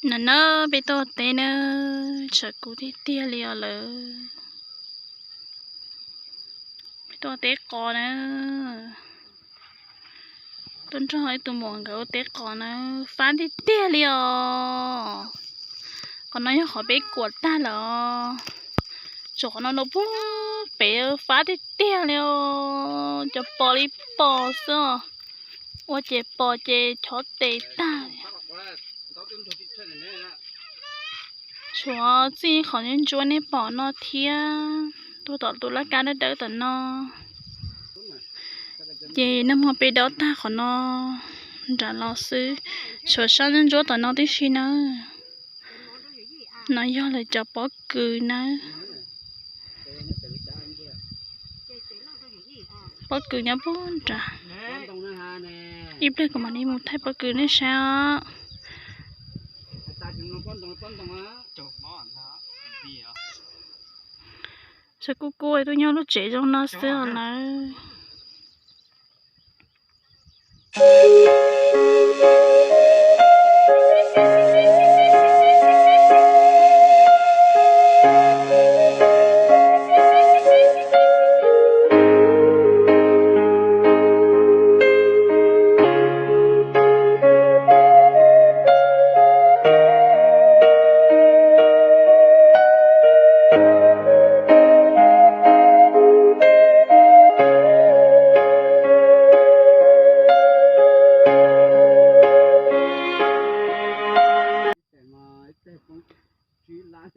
No na, peb tuaj teb na, tshav kub tiag tiag li os lawm. Peb tuaj teb qos na. Tuaj nrog ib tug muam nkawd ua teb qos na, fab tiag tiag li os. Qhov no yog qhov peb kuam tag lawm os. Tshuav qhov no rau pug pem, fab tiag tiag li os, cov pos li pos xwb os. Ua ces pos ces chob tes tag. Tshuav txij qhov ntsuab nej pom no thiab, tuaj tom tus laj kab dawb dawb tom no. Ces nag hmo peb dob tag qhov no nram los xwb, tshuav sab ntsuab tom no tib si nawb. No yog lawv cov pob kws nawb. Pob kws nyob puag nrad. Ib pliag kuv mam li mus thaij pob kws nej saib os. Tshav kub kub tuaj nyob lub tsev zoo no xwb os nawb.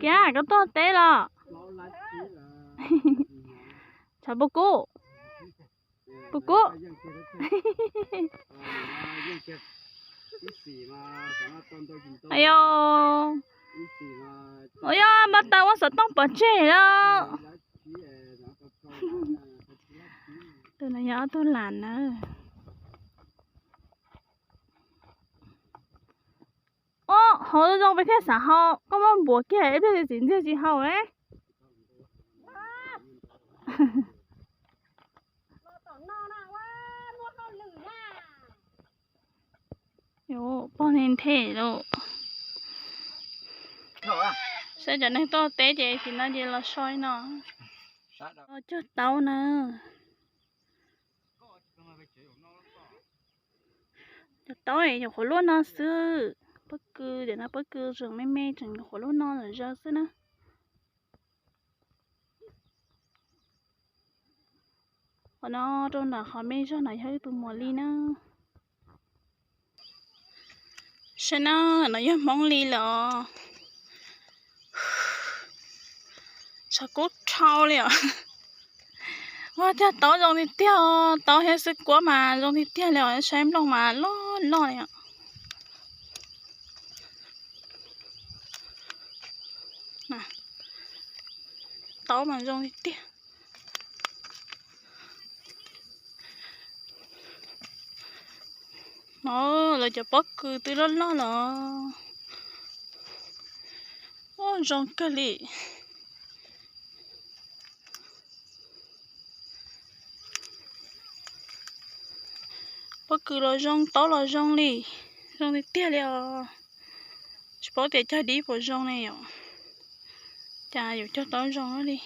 Kiab, koj tuaj teb los? Tshav puas kub? Puas kub? Ayo, ua yog npaj tau ua xov tooj pov tseg lawm. Tus no yog ob tug lam nawb. Ob, hauv zoo peb thiaj xav haus, koj muab npuav kiag ib pliag txiv ntxiag tsis haus ne. Pog nthe nthe lauj. Saib cov neeg tuaj teb ces tim no ces los so no. Cog taub na. Cov taub nyuam qhuav luaj no xwb. Pob kws, cov no pob kws tseem me me tseem nyuam qhuav luaj no lawm zaws xwb na. Qhov no rau nram qhov me zog no yog ib tug muam li na. Saib na, no yog Hmoob li lawm os. Tshav kub dhau li os. Ua tiag taub zoo tiag tiag, taub thiab xwb kuab mas zoo tiag tiag li os, saib nplooj mas loj loj li os. Taub mas zoo tiag tiag. No, lawv cov pob kws twb loj loj los. Ua zoo kawg li. Pob kws los zoo, taub los zoo li. Zoo tiag tiag li os. Tsis paub tias cog dib puas zoo ne yom. Cas yuav cog taub zoo li.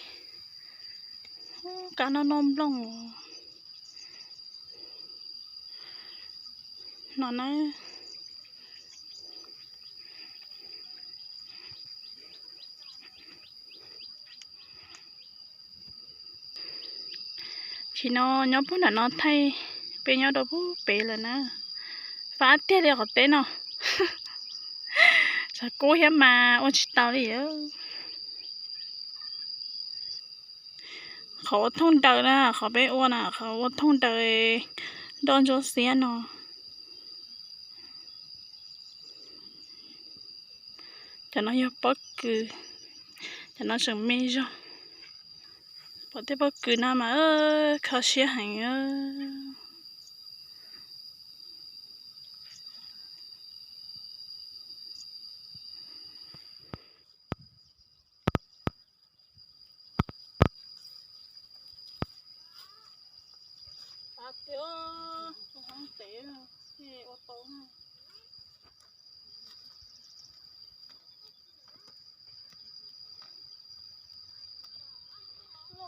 Kab noj noj nplooj no na. Tsis no nyob puag nram no thaij, peb nyob rau puag pem lawm na. Fab tiag li qhov teb no. Tshav kub thiab mas ua tsis tau li. Qhov ua thooj daws na, qhov peb ua na, qhov ua thooj daws nroj ntsuab xiab no. Cov no yog pob kws, cov no tseem me zog. Pom tej pob kws no mas kho siab heev.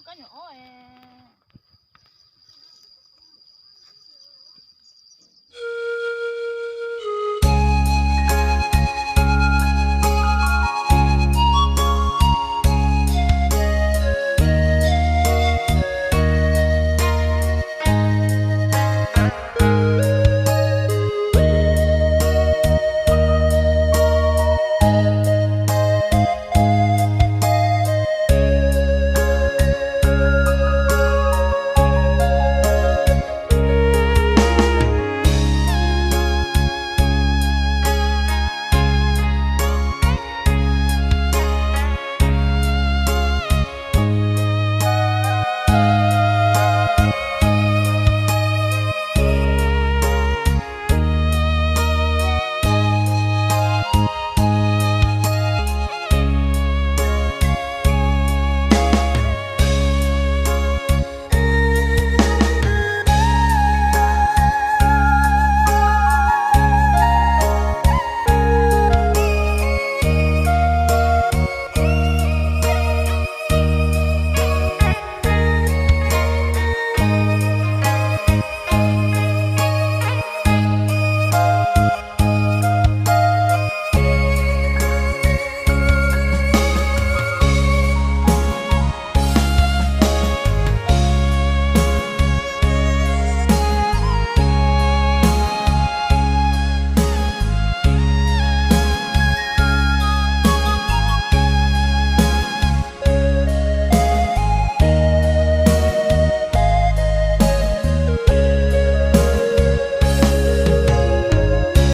Ob nyuam ob